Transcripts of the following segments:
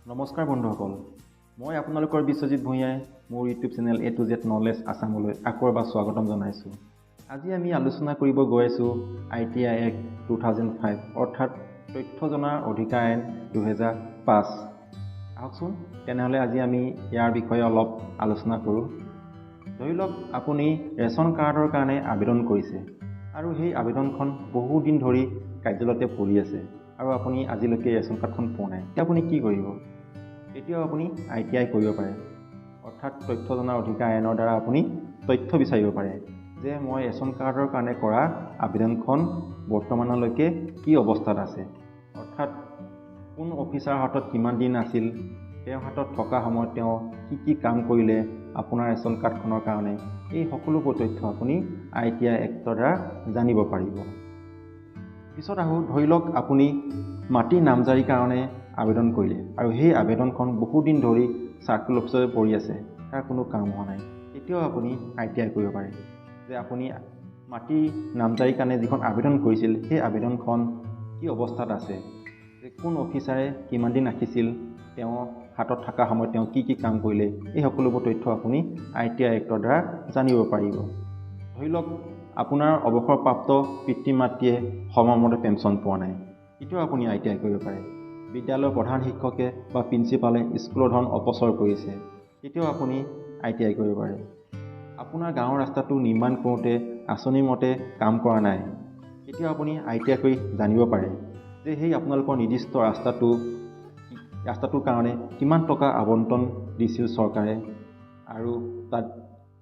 নমস্কাৰ বন্ধুসকল, মই আপোনালোকৰ বিশ্বজিৎ ভূঞাই মোৰ YouTube channel A to Z knowledge আছামলৈ আকৌ এবাৰ স্বাগতম জনাইছোঁ। আজি আমি আলোচনা কৰিব গৈ আছোঁ আই টি I act 2005, অৰ্থাৎ তথ্য জনাৰ অধিকাৰ আইন 2005। আহকচোন তেনেহ'লে আজি আমি ইয়াৰ বিষয়ে অলপ আলোচনা কৰোঁ। ধৰি লওক, আপুনি ৰেচন কাৰ্ডৰ কাৰণে আবেদন কৰিছে আৰু সেই আবেদনখন বহুদিন ধৰি কাৰ্যালয়তে পৰি আছে আৰু আপুনি আজিলৈকে ৰেচন কাৰ্ডখন পোৱা নাই। এতিয়া আপুনি কি কৰিব? তেতিয়াও আপুনি I T I কৰিব পাৰে, অৰ্থাৎ তথ্য জনাৰ অধিকাৰ আইনৰ দ্বাৰা আপুনি তথ্য বিচাৰিব পাৰে যে মই ৰেচন কাৰ্ডৰ কাৰণে কৰা আবেদনখন বৰ্তমানলৈকে কি অৱস্থাত আছে, অৰ্থাৎ কোন অফিচাৰৰ হাতত কিমান দিন আছিল, তেওঁৰ হাতত থকা সময়ত তেওঁ কি কি কাম কৰিলে আপোনাৰ ৰেচন কাৰ্ডখনৰ কাৰণে, এই সকলোবোৰ তথ্য আপুনি I T I actor দ্বাৰা জানিব পাৰিব। পিছত আহোঁ, ধৰি লওক আপুনি মাটিৰ নামজাৰিৰ কাৰণে আবেদন কৰিলে আৰু সেই আবেদনখন বহুদিন ধৰি চাৰ্কুল অফিচতে পৰি আছে, তাৰ কোনো কাম হোৱা নাই। তেতিয়াও আপুনি I T I কৰিব পাৰে যে আপুনি মাটিৰ নামজাৰিৰ কাৰণে যিখন আবেদন কৰিছিল, সেই আবেদনখন কি অৱস্থাত আছে, যে কোন অফিচাৰে কিমান দিন ৰাখিছিল, তেওঁ হাতত থকা সময়ত তেওঁ কি কি কাম কৰিলে, এই সকলোবোৰ তথ্য আপুনি I T I actor দ্বাৰা জানিব পাৰিব। ধৰি লওক, আপোনাৰ অৱসৰপ্ৰাপ্ত পিতৃ মাতৃয়ে সময়মতে পেঞ্চন পোৱা নাই, তেতিয়াও আপুনি I T I কৰিব পাৰে। বিদ্যালয়ৰ প্ৰধান শিক্ষকে বা প্ৰিন্সিপালে স্কুলৰ ধন অপচয় কৰিছে, তেতিয়াও আপুনি I T I কৰিব পাৰে। আপোনাৰ গাঁৱৰ ৰাস্তাটো নিৰ্মাণ কৰোঁতে আঁচনিৰ মতে কাম কৰা নাই, তেতিয়াও আপুনি I T I কৰি জানিব পাৰে যে সেই আপোনালোকৰ নিৰ্দিষ্ট ৰাস্তাটোৰ কাৰণে কিমান টকা আবণ্টন দিছিল চৰকাৰে আৰু তাত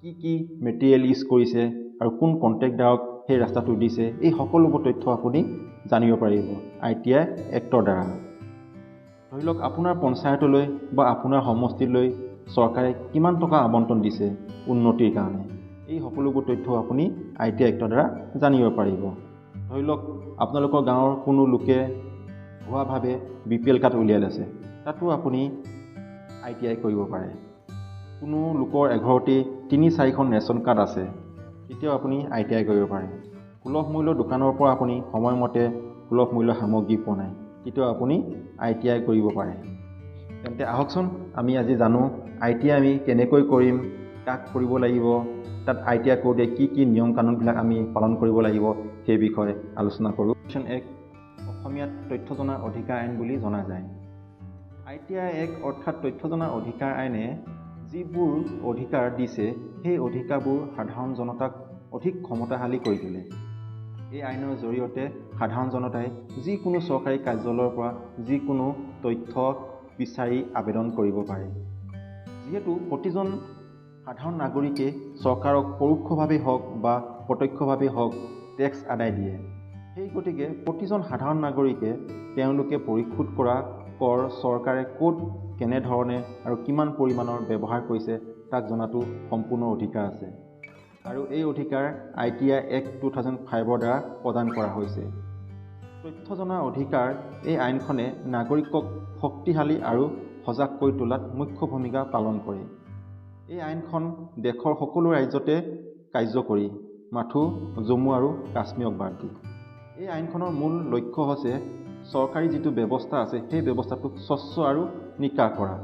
কি কি মেটেৰিয়েল ইউজ কৰিছে আৰু কোন কণ্ট্ৰেক্টদাৰক সেই ৰাস্তাটো দিছে, এই সকলোবোৰ তথ্য আপুনি জানিব পাৰিব I T I actor দ্বাৰা। ধৰি লওক, আপোনাৰ পঞ্চায়তলৈ বা আপোনাৰ সমষ্টিলৈ চৰকাৰে কিমান টকা আবণ্টন দিছে উন্নতিৰ কাৰণে, এই সকলোবোৰ তথ্য আপুনি I T I actor দ্বাৰা জানিব পাৰিব। ধৰি লওক, আপোনালোকৰ গাঁৱৰ কোনো লোকে ভুৱাভাৱে বি পি এল কাৰ্ড উলিয়াই লৈছে, তাতো আপুনি I T I কৰিব পাৰে। কোনো লোকৰ এঘৰতেই তিনি চাৰিখন ৰেচন কাৰ্ড আছে, তেতিয়াও আপুনি I T I কৰিব পাৰে। সুলভ মূল্যৰ দোকানৰ পৰা আপুনি সময়মতে সুলভ মূল্যৰ সামগ্ৰী পোৱা নাই, তেতিয়াও আপুনি I T I কৰিব পাৰে। তেন্তে আহকচোন আমি আজি জানো I T I আমি কেনেকৈ কৰিম, কাক কৰিব লাগিব, তাত I T I কৰোঁতে কি কি নিয়ম কানুনবিলাক আমি পালন কৰিব লাগিব, সেই বিষয়ে আলোচনা কৰোঁ। এক অসমীয়াত তথ্য জনাৰ অধিকাৰ আইন বুলি জনা যায়। I T I act অৰ্থাৎ তথ্য জনাৰ অধিকাৰ আইনে যিবোৰ অধিকাৰ দিছে, সেই অধিকাৰবোৰ সাধাৰণ জনতাক অধিক ক্ষমতাশালী কৰি তোলে। এই আইনৰ জৰিয়তে সাধাৰণ জনতাই যিকোনো চৰকাৰী কাৰ্যালয়ৰ পৰা যিকোনো তথ্য বিচাৰি আবেদন কৰিব পাৰে। যিহেতু প্ৰতিজন সাধাৰণ নাগৰিকে চৰকাৰক পৰোক্ষভাৱেই হওক বা প্ৰত্যক্ষভাৱেই হওক টেক্স আদায় দিয়ে, সেই গতিকে প্ৰতিজন সাধাৰণ নাগৰিকে তেওঁলোকে পৰিশোধ কৰা কৰ চৰকাৰে ক'ত কেনেধৰণে আৰু কিমান পৰিমাণৰ ব্যৱহাৰ কৰিছে, তাক জনাটো সম্পূৰ্ণ অধিকাৰ আছে আৰু এই অধিকাৰ I T I act 2005ৰ দ্বাৰা প্ৰদান কৰা হৈছে। তথ্য জনাৰ অধিকাৰ এই আইনখনে নাগৰিকক শক্তিশালী আৰু সজাগ কৰি তোলাত মুখ্য ভূমিকা পালন কৰে। এই আইনখন দেশৰ সকলো ৰাজ্যতে কাৰ্যকৰী, মাথো জম্মু আৰু কাশ্মীৰক বাদ দি। এই আইনখনৰ মূল লক্ষ্য হৈছে চৰকাৰী যিটো ব্যৱস্থা আছে, সেই ব্যৱস্থাটোক স্বচ্ছ আৰু নিকা কৰা।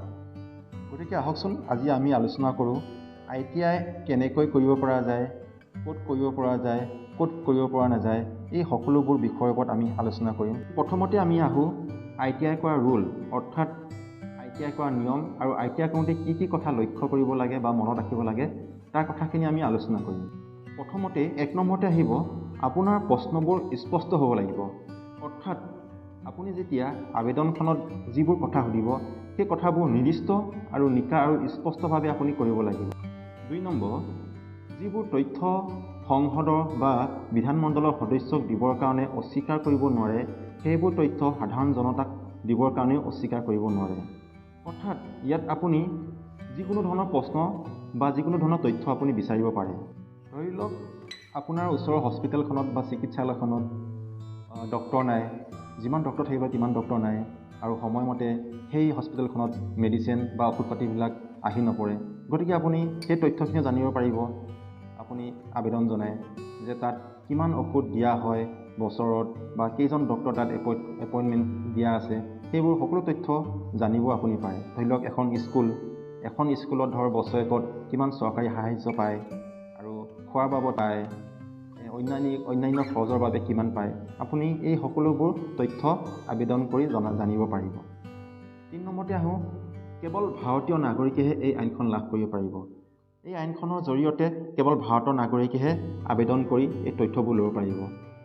গতিকে আহকচোন আজি আমি আলোচনা কৰোঁ I T I কেনেকৈ কৰিব পৰা যায়, ক'ত কৰিব পৰা যায়, ক'ত কৰিব পৰা নাযায়, এই সকলোবোৰ বিষয়ৰ ওপৰত আমি আলোচনা কৰিম। প্ৰথমতে আমি আহোঁ I T I কৰা ৰুল, অৰ্থাৎ I T I কৰা নিয়ম আৰু I T I কৰোঁতে কি কি কথা লক্ষ্য কৰিব লাগে বা মনত ৰাখিব লাগে, তাৰ কথাখিনি আমি আলোচনা কৰিম। প্ৰথমতে এক নম্বৰতে আহিব, আপোনাৰ প্ৰশ্নবোৰ স্পষ্ট হ'ব লাগিব। অৰ্থাৎ আপুনি যেতিয়া আবেদনখনত যিবোৰ কথা সুধিব, সেই কথাবোৰ নিৰ্দিষ্ট আৰু নিকা আৰু স্পষ্টভাৱে আপুনি কৰিব লাগিব। দুই নম্বৰ, যিবোৰ তথ্য সংসদৰ বা বিধানমণ্ডলৰ সদস্যক দিবৰ কাৰণে অস্বীকাৰ কৰিব নোৱাৰে, সেইবোৰ তথ্য সাধাৰণ জনতাক দিবৰ কাৰণেও অস্বীকাৰ কৰিব নোৱাৰে। অৰ্থাৎ ইয়াত আপুনি যিকোনো ধৰণৰ প্ৰশ্ন বা যিকোনো ধৰণৰ তথ্য আপুনি বিচাৰিব পাৰে। ধৰি লওক, আপোনাৰ ওচৰৰ হস্পিটেলখনত বা চিকিৎসালয়খনত ডক্তৰ নাই, যিমান ডক্তৰ থাকিব তিমান ডক্তৰ নাই আৰু সময়মতে সেই হস্পিটেলখনত মেডিচিন বা ঔষধ পাতিবিলাক আহি নপৰে। গতিকে আপুনি সেই তথ্যখিনি জানিব পাৰিব আপুনি আবেদন জনাই যে তাত কিমান ঔষধ দিয়া হয়, বছৰত বা কেইজন ডক্টৰ তাত এপইণ্টমেণ্ট দিয়া আছে, সেইবোৰ সকলো তথ্য জানিব আপুনি পাৰে। ধৰি লওক এখন স্কুলত ধৰ বছৰেকত কিমান চৰকাৰী সাহাৰ্য পায় আৰু খোৱাৰ বাবদ পায়, অন্যান্য খৰচৰ বাবে কিমান পায়, আপুনি এই সকলোবোৰ তথ্য আবেদন কৰি জানিব পাৰিব। 3 নম্বৰতে আহোঁ, কেৱল ভাৰতীয় নাগৰিকেহে এই আইনখন লাভ কৰিব পাৰিব। এই আইনখনৰ জৰিয়তে কেৱল ভাৰতৰ নাগৰিকেহে আবেদন কৰি এই তথ্যবোৰ ল'ব পাৰিব,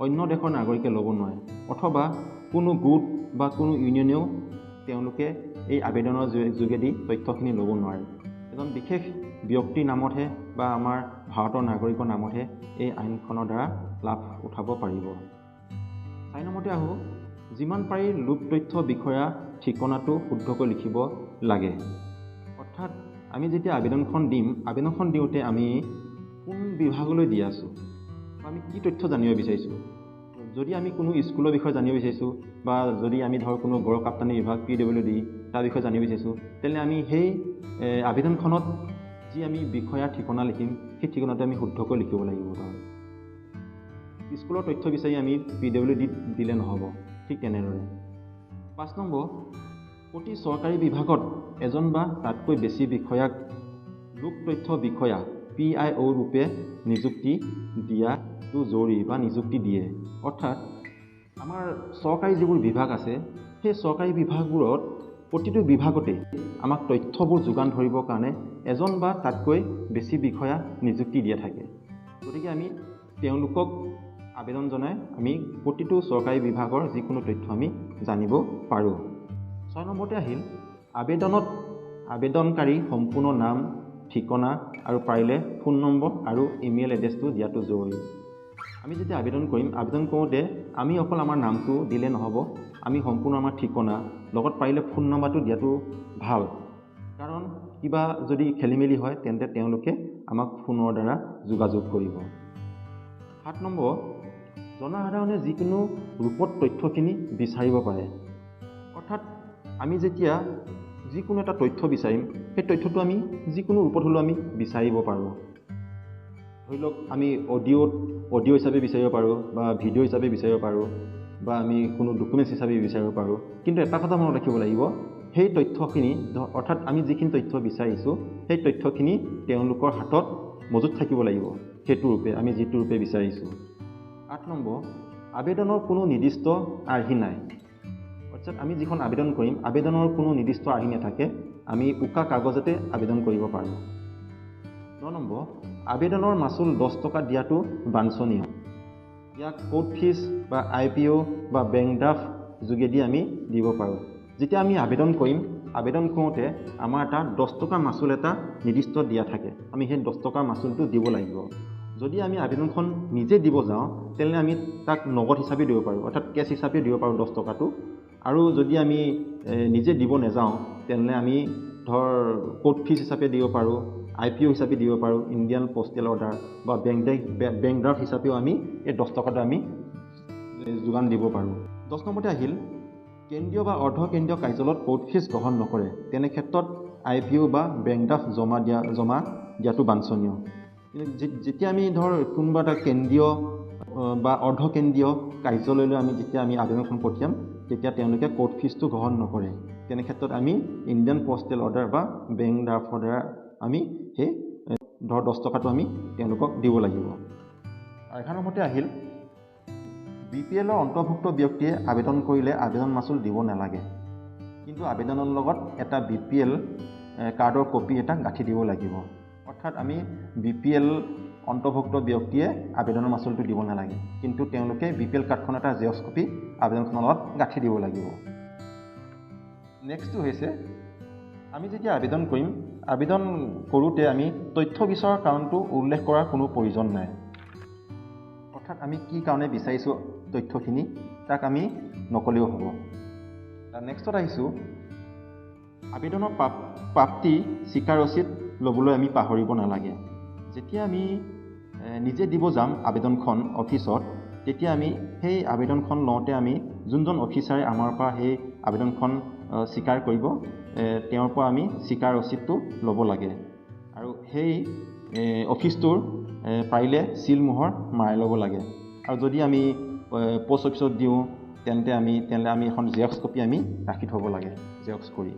অন্য দেশৰ নাগৰিকে ল'ব নোৱাৰে। অথবা কোনো গোট বা কোনো ইউনিয়নেও তেওঁলোকে এই আবেদনৰ যোগেদি তথ্যখিনি ল'ব নোৱাৰে। এজন বিশেষ ব্যক্তিৰ নামতহে বা আমাৰ ভাৰতৰ নাগৰিকৰ নামতহে এই আইনখনৰ দ্বাৰা লাভ উঠাব পাৰিব। 4 নম্বৰতে আহোঁ, যিমান পাৰি লোক তথ্য বিষয়া ঠিকনাটো শুদ্ধকৈ লিখিব লাগে। অৰ্থাৎ আমি যেতিয়া আবেদনখন দিম, আবেদনখন দিওঁতে আমি কোন বিভাগলৈ দি আছোঁ বা আমি কি তথ্য জানিব বিচাৰিছোঁ। যদি আমি কোনো স্কুলৰ বিষয়ে জানিব বিচাৰিছোঁ বা যদি আমি ধৰ কোনো গড়কাপ্তানি বিভাগ PWD তাৰ বিষয়ে জানিব বিচাৰিছোঁ, তেনেহ'লে আমি সেই আবেদনখনত যি আমি বিষয়াৰ ঠিকনা লিখিম সেই ঠিকনাটো আমি শুদ্ধকৈ লিখিব লাগিব। ধৰ স্কুলৰ তথ্য বিচাৰি আমি PWD দিলে নহ'ব। ঠিক তেনেদৰে 5 নম্বৰ, প্ৰতি চৰকাৰী বিভাগত এজন বা তাতকৈ বেছি বিষয়াক লোক তথ্য বিষয়া PIO ৰূপে নিযুক্তি দিয়াটো জৰুৰী বা নিযুক্তি দিয়ে। অৰ্থাৎ আমাৰ চৰকাৰী যিবোৰ বিভাগ আছে সেই চৰকাৰী বিভাগবোৰত প্ৰতিটো বিভাগতে আমাক তথ্যবোৰ যোগান ধৰিবৰ কাৰণে এজন বা তাতকৈ বেছি বিষয়া নিযুক্তি দিয়া থাকে। গতিকে আমি তেওঁলোকক আবেদন জনাই আমি প্ৰতিটো চৰকাৰী বিভাগৰ যিকোনো তথ্য আমি জানিব পাৰোঁ। 6 নম্বৰতে আহিল, আবেদনত আবেদনকাৰী সম্পূৰ্ণ নাম, ঠিকনা আৰু পাৰিলে ফোন নম্বৰ আৰু ইমেইল এড্ৰেছটো দিয়াটো জৰুৰী। আমি যেতিয়া আবেদন কৰিম, আবেদন কৰোঁতে আমি অকল আমাৰ নামটো দিলে নহ'ব, আমি সম্পূৰ্ণ আমাৰ ঠিকনা লগত পাৰিলে ফোন নম্বৰটো দিয়াটো ভাল। কাৰণ কিবা যদি খেলি মেলি হয় তেন্তে তেওঁলোকে আমাক ফোনৰ দ্বাৰা যোগাযোগ কৰিব। 7 নম্বৰ, জনসাধাৰণে যিকোনো ৰূপত তথ্যখিনি বিচাৰিব পাৰে। অৰ্থাৎ আমি যেতিয়া যিকোনো এটা তথ্য বিচাৰিম সেই তথ্যটো আমি যিকোনো ৰূপত হ'লেও আমি বিচাৰিব পাৰোঁ। ধৰি লওক আমি অডিঅ' হিচাপে বিচাৰিব পাৰোঁ বা ভিডিঅ' হিচাপে বিচাৰিব পাৰোঁ বা আমি কোনো ডকুমেণ্টছ হিচাপে বিচাৰিব পাৰোঁ। কিন্তু এটা কথা মনত ৰাখিব লাগিব, সেই তথ্যখিনি অৰ্থাৎ আমি যিখিনি তথ্য বিচাৰিছোঁ সেই তথ্যখিনি তেওঁলোকৰ হাতত মজুত থাকিব লাগিব, সেইটো ৰূপে আমি যিটো ৰূপে বিচাৰিছোঁ। 8 নম্বৰ, আবেদনৰ কোনো নিৰ্দিষ্ট আৰ্হি নাই। অৰ্থাৎ আমি যিখন আবেদন কৰিম আবেদনৰ কোনো নিৰ্দিষ্ট আৰ্হি নাথাকে, আমি উকা কাগজতে আবেদন কৰিব পাৰোঁ। 9 নম্বৰ, আবেদনৰ মাচুল 10 টকা দিয়াটো বাঞ্ছনীয়। ইয়াক কোৰ্ট ফিজ বা IPO বা বেংক ড্ৰাফ্ট যোগেদি আমি দিব পাৰোঁ। যেতিয়া আমি আবেদন কৰিম, আবেদন কৰোঁতে আমাৰ এটা 10 টকা মাচুল এটা নিৰ্দিষ্ট দিয়া থাকে, আমি সেই 10 টকা মাচুলটো দিব লাগিব। যদি আমি আবেদনখন নিজে দিব যাওঁ তেনেহ'লে আমি তাক নগদ হিচাপে দিব পাৰোঁ, অৰ্থাৎ কেছ হিচাপে দিব পাৰোঁ 10 টকাটো। আৰু যদি আমি নিজে দিব নাযাওঁ তেনেহ'লে আমি ধৰ কোৰ্ট ফিজ হিচাপে দিব পাৰোঁ, IPO হিচাপে দিব পাৰোঁ, ইণ্ডিয়ান পষ্টেল অৰ্ডাৰ বা বেংক ড্ৰাফ্ট হিচাপেও আমি এই 10 টকাটো আমি যোগান দিব পাৰোঁ। 10 নম্বৰতে আহিল, কেন্দ্ৰীয় বা অৰ্ধকেন্দ্ৰীয় কাৰ্যালয়ত কোৰ্ট ফিজ গ্ৰহণ নকৰে, তেনে ক্ষেত্ৰত IPO বা বেংক ড্ৰাফ্ট জমা দিয়াটো বাঞ্ছনীয়। যেতিয়া আমি ধৰ কোনোবা এটা কেন্দ্ৰীয় বা অৰ্ধকেন্দ্ৰীয় কাৰ্যালয়লৈ আমি যেতিয়া আমি আবেদনখন পঠিয়াম তেতিয়া তেওঁলোকে কোৰ্ট ফিজটো গ্ৰহণ নকৰে, তেনে ক্ষেত্ৰত আমি ইণ্ডিয়ান পষ্টেল অৰ্ডাৰ বা বেংক ড্ৰাফ্টৰ দ্বাৰা আমি সেই ধৰ 10 টকাটো আমি তেওঁলোকক দিব লাগিব। 11 নম্বৰতে আহিল, BPL-ৰ অন্তৰ্ভুক্ত ব্যক্তিয়ে আবেদন কৰিলে আবেদন মাচুল দিব নালাগে, কিন্তু আবেদনৰ লগত এটা BPL কাৰ্ডৰ কপি এটা গাঁঠি দিব লাগিব। অৰ্থাৎ আমি BPL অন্তৰ্ভুক্ত ব্যক্তিয়ে আবেদনৰ মাচুলটো দিব নালাগে, কিন্তু তেওঁলোকে BPL কাৰ্ডখন এটা জেৰক্স কপি আবেদনখনৰ লগত গাঁঠি দিব লাগিব। নেক্সটটো হৈছে, আমি যেতিয়া আবেদন কৰিম, আবেদন কৰোঁতে আমি তথ্য বিচৰাৰ কাৰণটো উল্লেখ কৰাৰ কোনো প্ৰয়োজন নাই। অৰ্থাৎ আমি কি কাৰণে বিচাৰিছোঁ তথ্যখিনি তাক আমি নক'লেও হ'ব। নেক্সটত আহিছোঁ, আবেদনৰ প্ৰাপ্তি স্বীকাৰ ৰচিদ ল'বলৈ আমি পাহৰিব নালাগে। যেতিয়া আমি নিজে দিব যাম আবেদনখন অফিচত, তেতিয়া আমি সেই আবেদনখন লওঁতে আমি যোনজন অফিচাৰে আমাৰ পৰা সেই আবেদনখন স্বীকাৰ কৰিব তেওঁৰ পৰা আমি স্বীকাৰ ৰচিদটো ল'ব লাগে আৰু সেই অফিচটোৰ পাৰিলে চিল মোহৰ মাৰি ল'ব লাগে। আৰু যদি আমি পোষ্ট অফিচত দিওঁ তেন্তে আমি এখন জেৰক্স কপি আমি ৰাখি থ'ব লাগে জেৰক্স কৰি।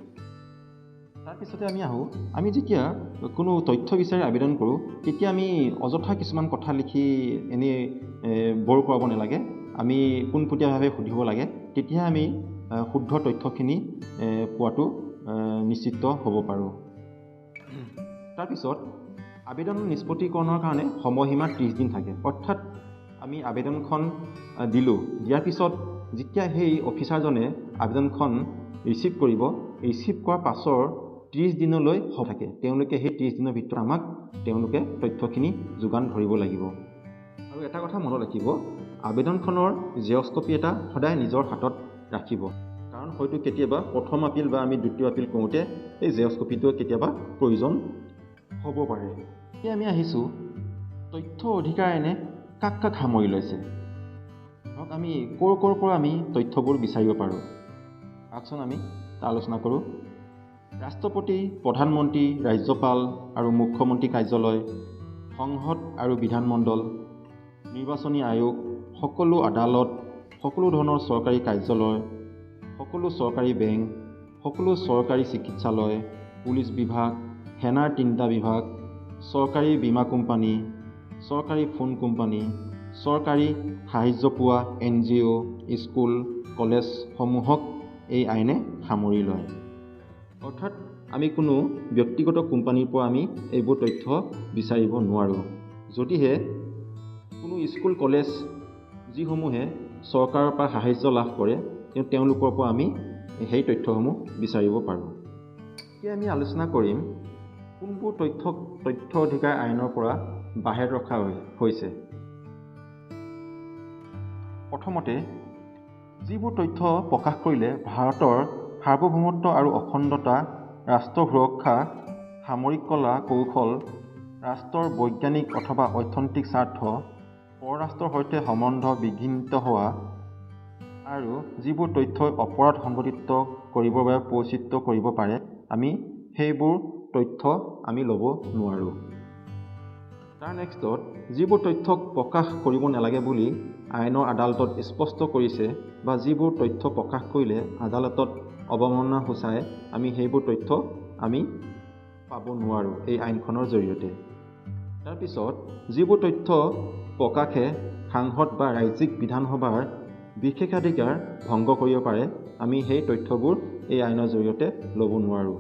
তাৰপিছতে আমি আহোঁ, আমি যেতিয়া কোনো তথ্য বিচাৰি আবেদন কৰোঁ তেতিয়া আমি অযথা কিছুমান কথা লিখি এনেই বৰ কৰাব নালাগে, আমি পোনপটীয়াভাৱে সুধিব লাগে, তেতিয়া আমি শুদ্ধ তথ্যখিনি পোৱাটো নিশ্চিত হ'ব পাৰোঁ। তাৰপিছত আবেদন নিষ্পত্তিকৰণৰ কাৰণে সময়সীমা 30 দিন থাকে। অৰ্থাৎ আমি আবেদনখন দিলোঁ, দিয়াৰ পিছত যেতিয়া সেই অফিচাৰজনে আবেদনখন ৰিচিভ কৰিব, ৰিচিভ কৰাৰ পাছৰ 30 দিনলৈ থাকে, তেওঁলোকে সেই 30 দিনৰ ভিতৰত আমাক তেওঁলোকে তথ্যখিনি যোগান ধৰিব লাগিব। আৰু এটা কথা মনত ৰাখিব, আবেদনখনৰ জেৰক্স কপি এটা সদায় নিজৰ হাতত ৰাখিব, কাৰণ হয়তো কেতিয়াবা প্ৰথম আপিল বা আমি দ্বিতীয় আপিল কৰোঁতে এই জেৰক্স কপিটো কেতিয়াবা প্ৰয়োজন হ'ব পাৰে। এতিয়া আমি আহিছোঁ তথ্য অধিকাৰ আইনে কাক কাক সামৰি লৈছে। ধৰক আমি ক'ৰ ক'ৰ পৰা আমি তথ্যবোৰ বিচাৰিব পাৰোঁ, আহকচোন আমি তাৰ আলোচনা কৰোঁ। ৰাষ্ট্ৰপতি, প্ৰধানমন্ত্ৰী, ৰাজ্যপাল আৰু মুখ্যমন্ত্ৰী কাৰ্যালয়, সংসদ আৰু বিধানমণ্ডল, নিৰ্বাচনী আয়োগ, সকলো আদালত, সকলো ধৰণৰ চৰকাৰী কাৰ্যালয়, সকলো চৰকাৰী বেংক, সকলো চৰকাৰী চিকিৎসালয়, পুলিচ বিভাগ, সেনাৰ 3টা বিভাগ, চৰকাৰী বীমা কোম্পানী, চৰকাৰী ফোন কোম্পানী, চৰকাৰী সাহায্য পোৱা NGO, school, কলেজসমূহক এই আইনে সামৰি লয়। অৰ্থাৎ আমি কোনো ব্যক্তিগত কোম্পানীৰ পৰা আমি এইবোৰ তথ্য বিচাৰিব নোৱাৰোঁ। যদিহে কোনো স্কুল, কলেজ যিসমূহে চৰকাৰৰ পৰা সাহায্য লাভ কৰে, কিন্তু তেওঁলোকৰ পৰা আমি সেই তথ্যসমূহ বিচাৰিব পাৰোঁ। এতিয়া আমি আলোচনা কৰিম কোনবোৰ তথ্যক তথ্য অধিকাৰ আইনৰ পৰা বাহিৰত ৰখা হৈছে। প্ৰথমতে, যিবোৰ তথ্য প্ৰকাশ কৰিলে ভাৰতৰ সাৰ্বভৌমত্ব আৰু অখণ্ডতা, ৰাষ্ট্ৰ সুৰক্ষা, সামৰিক কলা কৌশল, ৰাষ্ট্ৰৰ বৈজ্ঞানিক অথবা অৰ্থনৈতিক স্বাৰ্থ, পৰৰাষ্ট্ৰৰ সৈতে সম্বন্ধ বিঘ্নিত হোৱা আৰু যিবোৰ তথ্যই অপৰাধ সংঘটিত কৰিবৰ বাবে পৰিচিত কৰিব পাৰে, আমি সেইবোৰ তথ্য আমি ল'ব নোৱাৰোঁ। তাৰ নেক্সটত, যিবোৰ তথ্যক প্ৰকাশ কৰিব নালাগে বুলি আইনৰ আদালতত স্পষ্ট কৰিছে বা যিবোৰ তথ্য প্ৰকাশ কৰিলে আদালতত অৱমাননা সূচায়, আমি সেইবোৰ তথ্য আমি পাব নোৱাৰোঁ এই আইনখনৰ জৰিয়তে। তাৰপিছত, যিবোৰ তথ্য প্ৰকাশে সাংসদ বা ৰাজ্যিক বিধানসভাৰ বিশেষাধিকাৰ ভংগ কৰিব পাৰে, আমি সেই তথ্যবোৰ এই আইনৰ জৰিয়তে ল'ব নোৱাৰোঁ।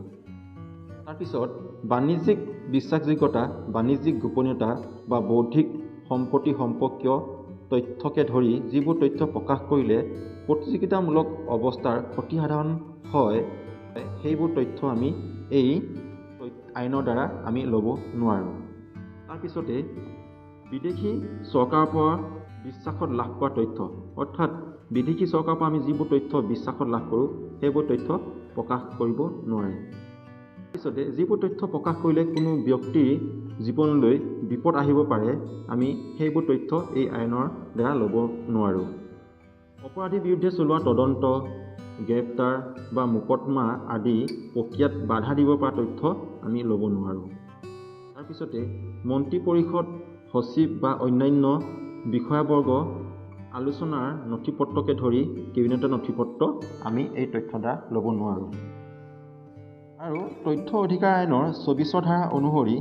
তাৰপিছত, বাণিজ্যিক বিশ্বাসযোগ্যতা, বাণিজ্যিক গোপনীয়তা বা বৌদ্ধিক সম্পত্তি সম্পৰ্কীয় তথ্যকে ধৰি যিবোৰ তথ্য প্ৰকাশ কৰিলে প্ৰতিযোগিতামূলক অৱস্থাৰ ক্ষতিসাধন হয়, সেইবোৰ তথ্য আমি এই আইনৰ দ্বাৰা আমি ল'ব নোৱাৰোঁ। তাৰপিছতে, বিদেশী চৰকাৰৰ পৰা বিশ্বাসত লাভ কৰা তথ্য, অৰ্থাৎ বিদেশী চৰকাৰৰ পৰা আমি যিবোৰ তথ্য বিশ্বাসত লাভ কৰোঁ সেইবোৰ তথ্য প্ৰকাশ কৰিব নোৱাৰে। তাৰপিছতে, যিবোৰ তথ্য প্ৰকাশ কৰিলে কোনো ব্যক্তিৰ জীৱনলৈ বিপদ আহিব পাৰে, আমি সেইবোৰ তথ্য এই আইনৰ দ্বাৰা ল'ব নোৱাৰোঁ। অপৰাধীৰ বিৰুদ্ধে চলোৱা তদন্ত, গ্ৰেপ্তাৰ বা মোকৰ্দমা আদি প্ৰক্ৰিয়াত বাধা দিব পৰা তথ্য আমি ল'ব নোৱাৰোঁ। তাৰপিছতে, মন্ত্ৰী পৰিষদ, সচিব বা অন্যান্য বিষয়াবৰ্গ আলোচনাৰ নথিপত্ৰকে ধৰি কেবিনেটৰ নথিপত্ৰ আমি এই তথ্য দ্বাৰা ল'ব নোৱাৰোঁ। আৰু তথ্য অধিকাৰ আইনৰ 24 ধাৰা অনুসৰি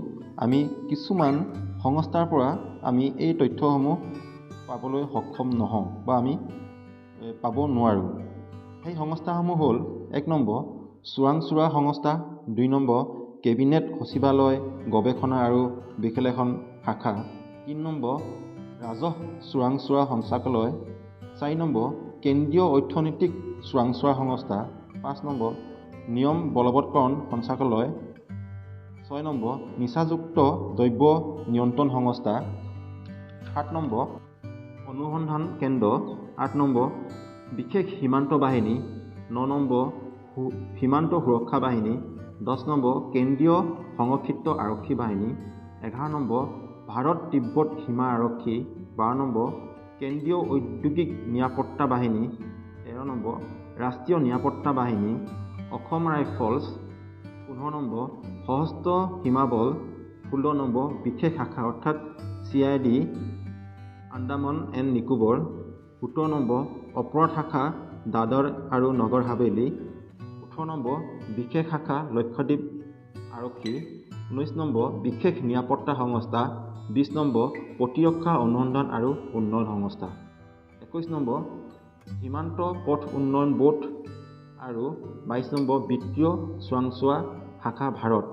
আমি কিছুমান সংস্থাৰ পৰা আমি এই তথ্যসমূহ পাবলৈ সক্ষম নহওঁ বা আমি পাব নোৱাৰোঁ। সেই সংস্থাসমূহ হ'ল 1 নম্বৰ চোৰাংচোৱা সংস্থা, 2 নম্বৰ কেবিনেট সচিবালয় গৱেষণা আৰু বিশ্লেষণ শাখা, 3 নম্বৰ ৰাজহ চোৰাংচোৱা সঞ্চালকালয়, 4 নম্বৰ কেন্দ্ৰীয় অৰ্থনৈতিক চোৰাংচোৱা সংস্থা, 5 নম্বৰ নিয়ম বলবৎকৰণ সঞ্চালকালয়, 6 নম্বৰ নিচাযুক্ত দ্ৰব্য নিয়ন্ত্ৰণ সংস্থা, 7 নম্বৰ অনুসন্ধান কেন্দ্ৰ, 8 নম্বৰ বিশেষ সীমান্ত বাহিনী, 9 নম্বৰ সীমান্ত সুৰক্ষা বাহিনী, 10 নম্বৰ কেন্দ্ৰীয় সংৰক্ষিত আৰক্ষী বাহিনী, 11 নম্বৰ ভাৰত তিব্বত সীমা আৰক্ষী, 12 নম্বৰ কেন্দ্ৰীয় ঔদ্যোগিক নিৰাপত্তা বাহিনী, 13 নম্বৰ ৰাষ্ট্ৰীয় নিৰাপত্তা বাহিনী, অসম ৰাইফলছ, 15 নম্বৰ সশস্ত্ৰ সীমা বল, 16 নম্বৰ বিশেষ শাখা অৰ্থাৎ CID Andaman and Nicobar, 17 number অপৰাধ শাখা, দাদৰ আৰু নগৰ হাভেলী। 18 নম্বৰ বিশেষ শাখা, লক্ষদ্বীপ আৰক্ষী। 19 নম্বৰ বিশেষ নিৰাপত্তা সংস্থা। 20 নম্বৰ প্ৰতিৰক্ষা অনুসন্ধান আৰু উন্নয়ন সংস্থা। 21 নম্বৰ সীমান্ত পথ উন্নয়ন বোৰ্ড আৰু 22 নম্বৰ বিত্তীয় চোৰাংচোৱা শাখা, ভাৰত।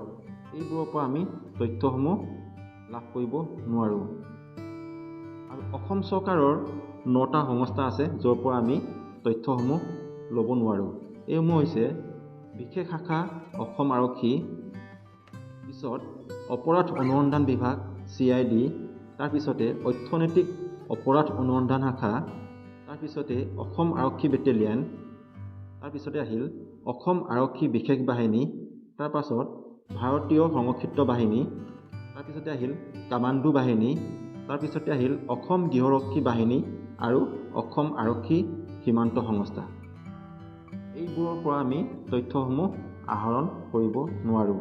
এইবোৰৰ পৰা আমি তথ্যসমূহ লাভ কৰিব নোৱাৰোঁ। আৰু অসম চৰকাৰৰ নটা সংস্থা আছে, য'ৰ পৰা আমি তথ্যসমূহ ল'ব নোৱাৰোঁ। এইসমূহ হৈছে বিশেষ শাখা, অসম আৰক্ষী, পিছত অপৰাধ অনুসন্ধান বিভাগ, CID, তাৰপিছতে অৰ্থনৈতিক অপৰাধ অনুসন্ধান শাখা, তাৰপিছতে অসম আৰক্ষী বেটেলিয়ন, তাৰপিছতে আহিল অসম আৰক্ষী বিশেষ বাহিনী, তাৰপাছত ভাৰতীয় সংৰক্ষিত বাহিনী, তাৰপিছতে আহিল কামাণ্ডো বাহিনী, তাৰপিছতে আহিল অসম গৃহৰক্ষী বাহিনী আৰু অসম আৰক্ষী সীমান্ত সংস্থা। এইবোৰৰ পৰা আমি তথ্যসমূহ আহৰণ কৰিব নোৱাৰোঁ,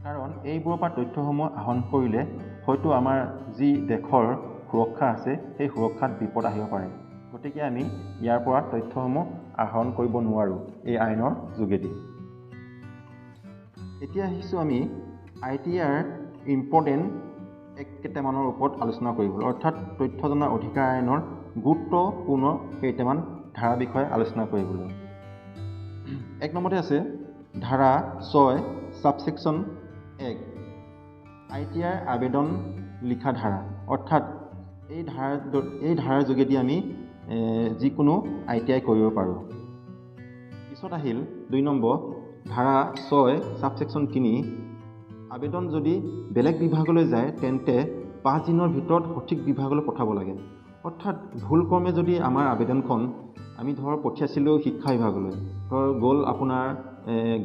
কাৰণ এইবোৰৰ পৰা তথ্যসমূহ আহৰণ কৰিলে হয়তো আমাৰ যি দেশৰ সুৰক্ষা আছে, সেই সুৰক্ষাত বিপদ আহিব পাৰে। গতিকে আমি ইয়াৰ পৰা তথ্যসমূহ আহৰণ কৰিব নোৱাৰোঁ এই আইনৰ যোগেদি। এতিয়া আহিছোঁ আমি ITR important act কেইটামানৰ ওপৰত আলোচনা কৰিবলৈ, অৰ্থাৎ তথ্য জনাৰ অধিকাৰ আইনৰ গুৰুত্বপূৰ্ণ কেইটামান ধাৰাৰ বিষয়ে আলোচনা কৰিবলৈ। 1 নম্বৰতে আছে ধাৰা 6 ছাবছেকশ্যন 1, ITR আবেদন লিখা ধাৰা। অৰ্থাৎ এই ধাৰাৰ যোগেদি আমি যিকোনো ITI কৰিব পাৰোঁ। পিছত আহিল 2 নম্বৰ ধাৰা 6 ছাবছেকশ্যন 3, আবেদন যদি বেলেগ বিভাগলৈ যায় তেন্তে 5 দিনৰ ভিতৰত সঠিক বিভাগলৈ পঠাব লাগে। অৰ্থাৎ ভুলক্ৰমে যদি আমাৰ আবেদনখন আমি ধৰ পঠিয়াইছিলোঁ শিক্ষা বিভাগলৈ, ধৰ গ'ল আপোনাৰ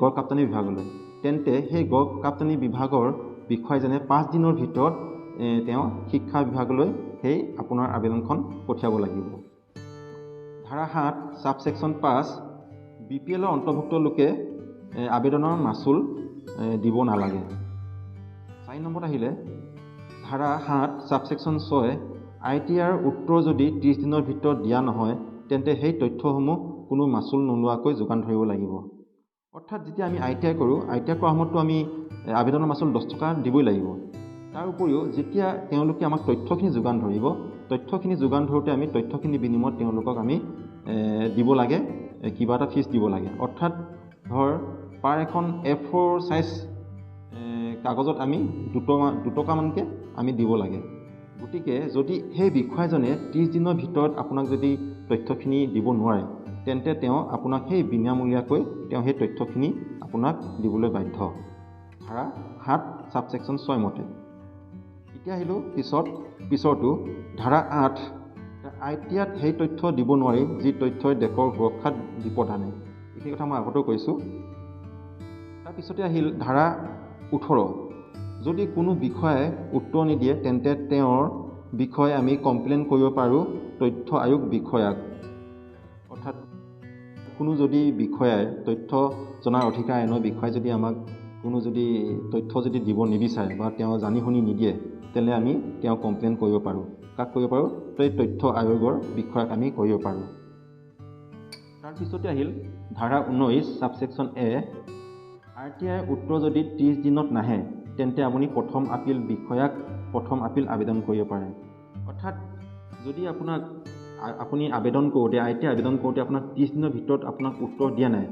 গড়কাপ্তানি বিভাগলৈ, তেন্তে সেই গড়কাপ্তানি বিভাগৰ বিষয়াজনে 5 দিনৰ ভিতৰত তেওঁ শিক্ষা বিভাগলৈ সেই আপোনাৰ আবেদনখন পঠিয়াব লাগিব। ধাৰা 7 ছাবছেকশ্যন 5, BPLৰ অন্তৰ্ভুক্ত লোকে আবেদনৰ মাচুল দিব নালাগে। 4 নম্বৰত আহিলে ধাৰা 7 ছাবছেকশ্যন 6, ITR উত্তৰ যদি 30 দিনৰ ভিতৰত দিয়া নহয় তেন্তে সেই তথ্যসমূহ কোনো মাচুল নোলোৱাকৈ যোগান ধৰিব লাগিব। অৰ্থাৎ যেতিয়া আমি ITI কৰোঁ, ITI কৰাৰ সময়ততো আমি আবেদনৰ মাচুল 10 টকা দিবই লাগিব। তাৰ উপৰিও যেতিয়া তেওঁলোকে আমাক তথ্যখিনি যোগান ধৰিব, তথ্যখিনি যোগান ধৰোঁতে আমি তথ্যখিনি বিনিময়ত তেওঁলোকক আমি দিব লাগে, কিবা এটা ফিজ দিব লাগে। অৰ্থাৎ ধৰ পাৰ এখন A4 size কাগজত আমি দুটকামানকৈ আমি দিব লাগে। গতিকে যদি সেই বিষয়াজনে 30 দিনৰ ভিতৰত আপোনাক যদি তথ্যখিনি দিব নোৱাৰে, তেন্তে তেওঁ আপোনাক সেই বিনামূলীয়াকৈ তেওঁ সেই তথ্যখিনি আপোনাক দিবলৈ বাধ্য, ধাৰা 7 ছাবছেকশ্যন 6 মতে। এতিয়া আহিলোঁ পিছৰটো ধাৰা 8, ITIত সেই তথ্য দিব নোৱাৰি যি তথ্যই দেশৰ সুৰক্ষাত বিপদ আনে। এইখিনি কথা মই আগতেও কৈছোঁ। তাৰপিছতে আহিল ধাৰা 18, যদি কোনো বিষয়াই উত্তৰ নিদিয়ে তেন্তে তেওঁৰ বিষয়ে আমি কমপ্লেইন কৰিব পাৰোঁ তথ্য আয়োগ বিষয়াক। অৰ্থাৎ কোনো যদি বিষয়াই তথ্য জনাৰ অধিকাৰ আইনৰ বিষয়ে যদি আমাক কোনো যদি তথ্য যদি দিব নিবিচাৰে বা তেওঁ জানি শুনি নিদিয়ে, তেনে আমি তেওঁ কমপ্লেইন কৰিব পাৰোঁ। কাক কৰিব পাৰোঁ? এই তথ্য আয়োগৰ বিষয়াক আমি কৰিব পাৰোঁ। তাৰপিছতে আহিল ধাৰা 19 ছাবছেকশ্যন এ, RTI উত্তৰ যদি 30 দিনত নাহে তেন্তে আপুনি প্ৰথম আপিল বিষয়াক প্ৰথম আপিল আবেদন কৰিব পাৰে। অৰ্থাৎ যদি আপুনি আবেদন কৰোঁতে, ITI আবেদন কৰোঁতে আপোনাক 30 দিনৰ ভিতৰত আপোনাক উত্তৰ দিয়া নাই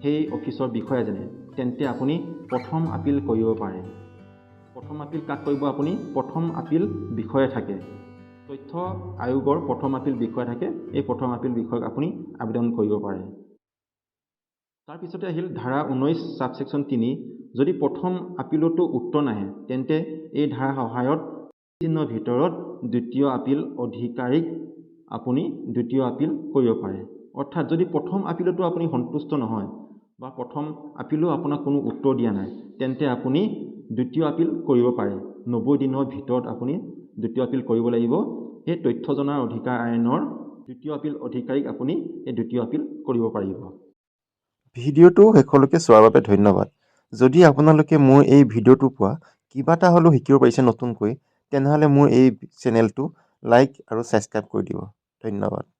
সেই অফিচৰ বিষয়াজনে, তেন্তে আপুনি প্ৰথম আপিল কৰিব পাৰে। প্ৰথম আপিল কাক কৰিব আপুনি? প্ৰথম আপিল বিষয়া থাকে, তথ্য আয়োগৰ প্ৰথম আপিল বিষয়া থাকে, এই প্ৰথম আপিল বিষয়াক আপুনি আবেদন কৰিব পাৰে। তাৰপিছতে আহিল ধাৰা 19 ছাবছেকশ্যন 3, যদি প্ৰথম আপিলতো উত্তৰ নাহে তেন্তে এই ধাৰাৰ সহায়ত দিনৰ ভিতৰত দ্বিতীয় আপিল অধিকাৰীক আপুনি দ্বিতীয় আপিল কৰিব পাৰে। অৰ্থাৎ যদি প্ৰথম আপিলতো আপুনি সন্তুষ্ট নহয় বা প্ৰথম আপিলো আপোনাক কোনো উত্তৰ দিয়া নাই, তেন্তে আপুনি দ্বিতীয় আপিল কৰিব পাৰে। 90 দিনৰ ভিতৰত আপুনি দ্বিতীয় আপিল কৰিব লাগিব। সেই তথ্য জনাৰ অধিকাৰ আইনৰ দ্বিতীয় আপিল অধিকাৰীক আপুনি এই দ্বিতীয় আপিল কৰিব পাৰিব। ভিডিঅ'টো শেষলৈকে চোৱাৰ বাবে ধন্যবাদ। যদি আপোনালোকে মোৰ এই ভিডিঅ'টোৰ পৰা কিবা এটা হ'লেও শিকিব পাৰিছে নতুনকৈ, তেনেহ'লে মোৰ এই চেনেলটো লাইক আৰু ছাবস্ক্ৰাইব কৰি দিব। ধন্যবাদ।